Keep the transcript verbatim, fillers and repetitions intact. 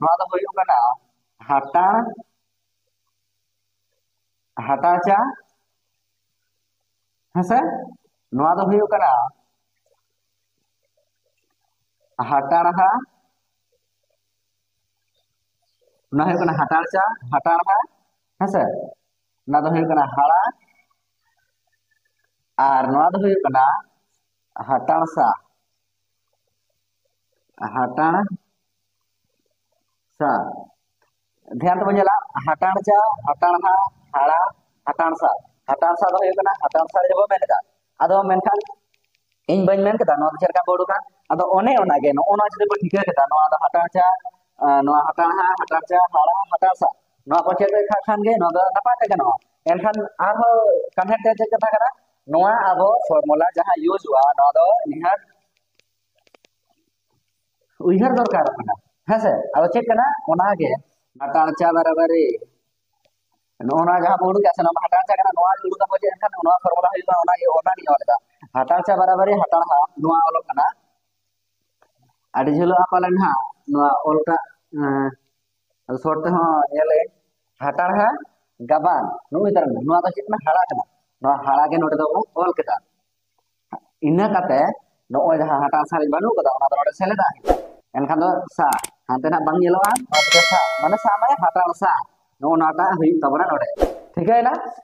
ᱱᱚᱣᱟ ᱫᱚ ᱦᱩᱭᱩᱜ ᱠᱟᱱᱟ ᱦᱟᱴᱟᱬ, ᱦᱟᱴᱟᱬ ᱪᱟ᱾ ᱦᱮᱸᱥᱮ? ᱱᱚᱣᱟ ᱫᱚ ᱦᱩᱭᱩᱜ ᱠᱟᱱᱟ ᱦᱟᱴᱟᱬᱦᱟ, ᱚᱱᱟ ᱦᱩᱭᱩᱜ ᱠᱟᱱᱟ ᱦᱟᱴᱟᱬ ᱪᱟ, ᱦᱟᱴᱟᱬᱦᱟ᱾ ᱦᱮᱸᱥᱮ? ᱚᱱᱟ ᱫᱚ ᱦᱩᱭᱩᱜ ᱠᱟᱱᱟ ᱦᱟᱲᱟ᱾ ᱟᱨ ᱱᱚᱣᱟ ᱫᱚ ᱦᱩᱭᱩᱜ ᱠᱟᱱᱟ ᱦᱟᱴᱟᱬ ᱥᱟ, ᱦᱟᱴᱟᱬ ᱥᱟ᱾ ᱫᱷᱮᱭᱟᱱ ᱛᱮᱵᱚᱱ ᱧᱮᱞᱟ, ᱦᱟᱴᱟᱬ ᱪᱟ, ᱦᱟᱴᱟᱬ ᱦᱟ, ᱦᱟᱲᱟ, ᱦᱟᱴᱟᱬ ᱥᱟ᱾ ᱦᱟᱴᱟᱬ ᱥᱟ ᱫᱚ ᱦᱩᱭᱩᱜ ᱠᱟᱱᱟ ᱦᱟᱴᱟᱬ ᱥᱟ ᱡᱟᱦᱟᱸ ᱵᱚᱱ ᱢᱮᱱ ᱮᱫᱟ᱾ ᱟᱫᱚ ᱢᱮᱱᱠᱷᱟᱱ ᱤᱧ ᱵᱟᱹᱧ ᱢᱮᱱ ᱠᱮᱫᱟ ᱱᱚᱣᱟ ᱫᱚ ᱪᱮᱫ ᱞᱮᱠᱟ ᱵᱚ ᱩᱰᱩᱠᱟ᱾ ᱟᱫᱚ ᱚᱱᱮ ᱚᱱᱟᱜᱮ ᱱᱚᱜᱼᱚ ᱱᱚᱣᱟ ᱡᱩᱫᱤ ᱵᱚᱱ ᱴᱷᱤᱠᱟᱹ ᱠᱮᱫᱟ, ᱱᱚᱣᱟ ᱫᱚ ᱦᱟᱴᱟᱬ ᱪᱟ, ᱟᱨ ᱱᱚᱣᱟ ᱦᱟᱴᱟᱬ ᱦᱟ, ᱦᱟᱴᱟᱬ ᱪᱟ, ᱦᱟᱲᱟ, ᱦᱟᱴᱟᱬ ᱥᱟ, ᱱᱚᱣᱟ ᱠᱚ ᱪᱮᱫ ᱞᱮᱠᱷᱟᱱ ᱜᱮ ᱱᱚᱣᱟ ᱫᱚ ᱱᱟᱯᱟᱭ ᱛᱮ ᱜᱟᱱᱚᱜᱼᱟ᱾ ᱮᱱᱠᱷᱟᱱ ᱟᱨᱦᱚᱸ ᱠᱟᱱᱦᱮᱲ ᱛᱮ ᱪᱮᱫ ᱠᱟᱛᱷᱟ ᱠᱟᱱᱟ? ᱱᱚᱣᱟ ᱟᱵᱚ ᱯᱷᱚᱨᱢᱩᱞᱟ ᱡᱟᱦᱟᱸ ᱤᱭᱩᱡᱚᱜᱼᱟ, ᱱᱚᱣᱟ ᱫᱚ ᱱᱤᱦᱟᱹᱛ ᱩᱭᱦᱟᱹᱨ ᱫᱚᱨᱠᱟᱨᱚᱜ ᱠᱟᱱᱟ᱾ ᱦᱮᱸᱥᱮ? ᱟᱫᱚ ᱪᱮᱫ ᱠᱟᱱᱟ? ᱚᱱᱟᱜᱮ ᱦᱟᱴᱟᱬ ᱪᱟ ᱵᱟᱨᱟᱵᱟᱨᱤ ᱱᱚᱜᱼᱚ ᱱᱚᱣᱟ ᱡᱟᱦᱟᱸ ᱵᱚ ᱩᱰᱩᱠᱟ ᱥᱮ, ᱱᱚᱣᱟ ᱦᱟᱴᱟᱬ ᱪᱟ ᱠᱟᱱᱟ, ᱱᱚᱣᱟ ᱜᱮ ᱩᱰᱩᱠ ᱟᱵᱚ ᱪᱮᱫ ᱮᱱᱠᱷᱟᱱ ᱱᱚᱣᱟ ᱯᱷᱚᱨᱢᱩᱞᱟ ᱦᱩᱭᱩᱜᱼᱟ, ᱚᱱᱟ ᱜᱮ, ᱚᱱᱟ ᱜᱤᱧ ᱚᱞ ᱮᱫᱟ᱾ ᱦᱟᱴᱟᱬ ᱪᱟ ᱵᱟᱨᱟᱵᱟᱨᱤ ᱦᱟᱴᱟᱬ ᱦᱟ, ᱱᱚᱣᱟ ᱚᱞᱚᱜ ᱠᱟᱱᱟ᱾ ᱟᱹᱰᱤ ᱡᱷᱟᱹᱞᱚᱜᱼᱟ ᱯᱟᱞᱮᱱ ᱦᱟᱸᱜ ᱱᱚᱣᱟ ᱚᱞᱴᱟᱜ, ᱮᱸ, ᱥᱚᱨᱴ ᱛᱮᱦᱚᱸ ᱧᱮᱞ ᱟᱹᱧ᱾ ᱦᱟᱴᱟᱬ ᱦᱟ ᱜᱟᱵᱟᱱ, ᱱᱚᱜᱼᱚᱭ ᱛᱟᱨ ᱱᱚᱣᱟ ᱫᱚ ᱪᱮᱫ ᱠᱟᱱᱟ? ᱦᱟᱲᱟ ᱠᱟᱱᱟ᱾ ᱱᱚᱣᱟ ᱦᱟᱲᱟ ᱜᱮ ᱱᱚᱰᱮ ᱫᱚᱵᱚᱱ ᱚᱞ ᱠᱮᱫᱟ᱾ ᱤᱱᱟᱹ ᱠᱟᱛᱮ ᱱᱚᱜᱼᱚᱭ ᱡᱟᱦᱟᱸ ᱦᱟᱴᱟᱬ ᱥᱟ ᱨᱮ ᱵᱟᱹᱱᱩᱜ ᱠᱟᱫᱟ, ᱚᱱᱟ ᱫᱚ ᱱᱚᱰᱮ ᱥᱮᱞᱮᱫᱟᱜ ᱦᱩᱭᱩᱜᱼᱟ᱾ ᱮᱱᱠᱷᱟᱱ ᱫᱚ ᱥᱟ ᱦᱟᱱᱛᱮ ᱱᱟᱜ ᱵᱟᱝ ᱧᱮᱞᱚᱜᱼᱟ, ᱱᱚᱣᱟ ᱫᱚ ᱥᱟ, ᱢᱟᱱᱮ ᱥᱟ ᱢᱟᱱᱮ ᱦᱟᱴᱟᱬ ᱥᱟ, ᱱᱚᱜᱼᱚ ᱱᱚᱣᱟᱴᱟᱜ ᱦᱩᱭᱩᱜ ᱛᱟᱵᱚᱱᱟ ᱱᱚᱰᱮ᱾ ᱴᱷᱤᱠᱟᱹᱭᱮᱱᱟ?